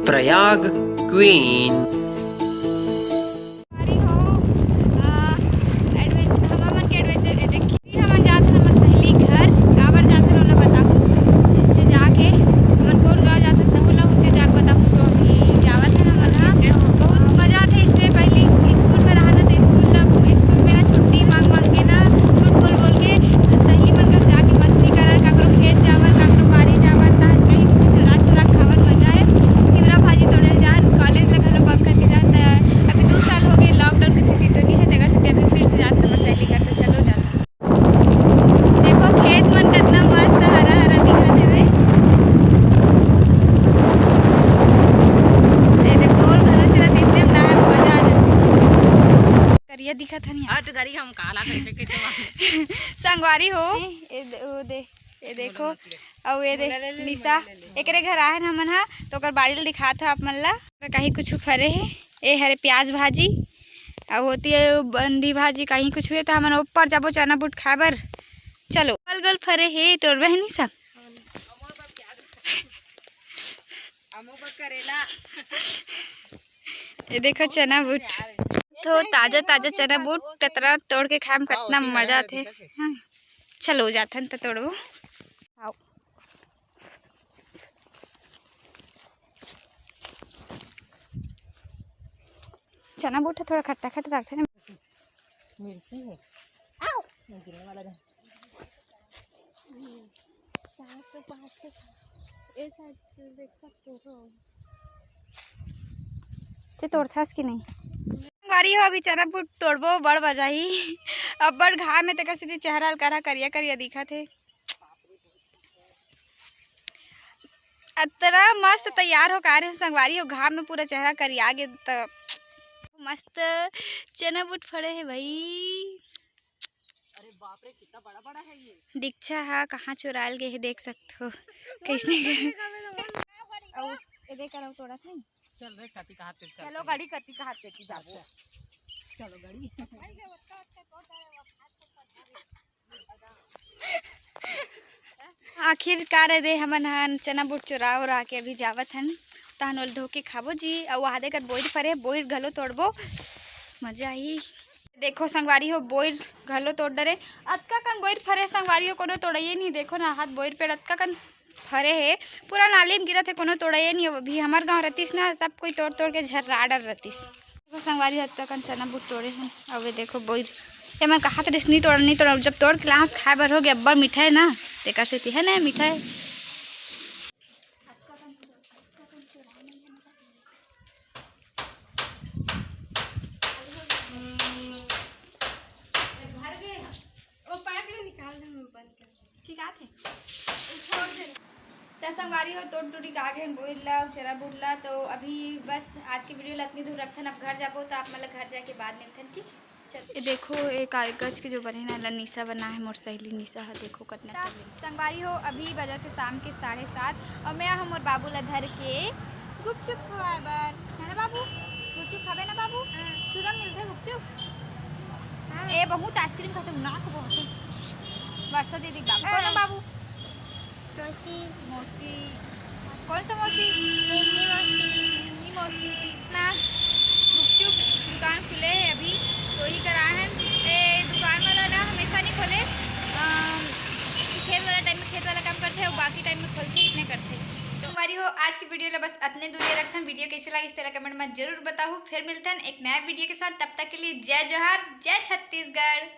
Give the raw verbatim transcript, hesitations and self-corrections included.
Prayag queen. अरे हो, आ, adventure, हमन के adventure के देख, हमन जात हन हमर सहेली घर। काबर जात हन, ओला बताहूँ। नीचे जाके हमन कौन गाँव जात हन, तहु ला ऊँचे जाके बताहूँ। तो अभी जावत हन हमन ह। बहुत मजा आथे। इससे पहले स्कूल में रहना, तो स्कूल ला, स्कूल में ना छुट्टी मांग मांग के ना, झूठ बोल बोल के सहेली मन घर जाके मस्ती करन, काकरो खेत जावन, काकरो बाड़ी जावन, त कहीं कुछ चुरा चुरा खावन, मजा आए। तिवरा भाजी तोड़े ल जान, कॉलेज ला घलो बंक करके जान। त अभी दू साल हो गए, लॉकडाउन के सेती तो नहीं है, तेकर सेती अभी फिर से जात हमर सहेली घर, तो चलो जान। देखो खेत मन कितना मस्त हरा हरा दिखत हवे। ए देखो, और घलो चलत, इतने में ना मजा आ जाथे। करिया दिखत हन यहाँ। आज गाड़ी हम काला कैसे कैसे संगवारी हो। ए, ए दे, ओ दे, ए देखो, अउ ए दे, मोला ले ले, निशा, मोला ले ले। एकरे घर आए हन हमन ह, तो ओकर बाड़ी ल दिखात ह आप मन ला। कहीं कुछ फरे हे, ए हरे प्याज भाजी, अउ होती है बंदी भाजी, कहीं कुछ हुए तो हमन ऊपर जाबो चना बूट खाए बर। चलो, गोल गोल फरे हे, तोड़बे है निशा? ये देखो चना बूट, तो ताजा ताजा चना बूट कतरा तोड़ के खाए में कतना मजा आथे। हाँ, चलो जाथन त तोड़बो। आओ। चना बूट ह थोड़ा खट्टा खट्टा लगथे ना। मिर्ची है। आओ। गिरने वाला है। चार सौ पाँच सौ। ए साइड से देख सकते हो। ते तोड़थस कि नहीं? संगवारी हो, अभी चना बूट तोड़बो, बड़ बजाही। अब्बड़ घाम हे, तेकर सेती चेहरा ल करा करिया करिया दिखत हे। अतना मस्त तैयार हो का रे संगवारी हो, घाम में पूरा चेहरा करिया गे। त मस्त चना बूट फड़े हे भाई। अरे बाप रे, कितना बड़ा बड़ा है ये। दीक्षा हा कहाँ चुराल गे हे, देख सकत हो। कैसने गे। अउ ए दे करव तोड़ा थे। चल रे, कति कहात के चल। चलो गाड़ी कति कहात के जाबो। चलो गाड़ी। आखिरकार ए दे हमन हन चना बूट चुरा उरा के अभी जावत हन। तहन ओल धो के खाबो जी। अउ आदे कर बोइर फरे, बोइर घलो तोड़बो, मजा आही। देखो संगवारी हो, बोइर घलो तोड़ डरे। अतका कन बोइर फरे संगवारी हो, कोनो तोड़इए नहीं। देखो ना, हाथ बोइर पेड़ अतका कन फरे हे, पूरा नाली में गिरत हे, कोनो तोड़इए नहीं। अभी हमर गाँव रहतिस ना, सब कोई तोड़ तोड़ के झर्रा डर रहतिस। देखो संगवारी हो, अतका कन चना बूट तोड़े हन। अब ये देखो बोइर, ये मैं कहा तो नहीं तोड़, नहीं तोड़, जब तोड़ के लाहत खाए बर हो गया, अब्बा मीठा है ना, तेकर सेती है ना मीठा है। भर गए। ओ पैकेट निकाल दे, मैं बंद कर। ठीक आथे। छोड़ दे। त संगवारी हो, तोड़ टूरी के आगे हम बोइर ला, चना बूट ला। तो अभी बस आज के वीडियो ला अतनी दूर रखथन। अब घर जाबो तो आप मन ला घर जाके बाद मिलथन, ठीक? चल। ये देखो, एक कागज के जो बने ना, ला निशा बना है, मोर सहेली निशा है। देखो कितना त टैलेंट। संगवारी हो, अभी बजत हे शाम के साढ़े सात अउ मैं हम मोर बाबू ला धर के गुपचुप खवाए बर, है ना बाबू? गुपचुप खाबे ना बाबू? हाँ। सुरम मिलथे गुपचुप? हाँ। ए बहुत आइसक्रीम खाथे, नाक बहुत। वर्षा दीदी के बाबू। कौन है बाबू? मौसी। मौसी। कौन सा मौसी? मिन्नी मौसी। मिन्नी मौसी। ना, गुपचुप दुकान खुले है अभी, तो ही करा है। ए, दुकान वाला ना हमेशा नहीं खोले। अम, खेत वाला टाइम में खेत वाला काम करथे अउ बाकी टाइम में खोलथे, इतने करथे। तो संगवारी हो, आज की वीडियो ला बस अतने दूर रखथन। वीडियो कैसे लगिस तेला कमेंट में जरूर बताहू। फिर मिलथन एक नया वीडियो के साथ, तब तक के लिए जय जोहार, जय छत्तीसगढ़।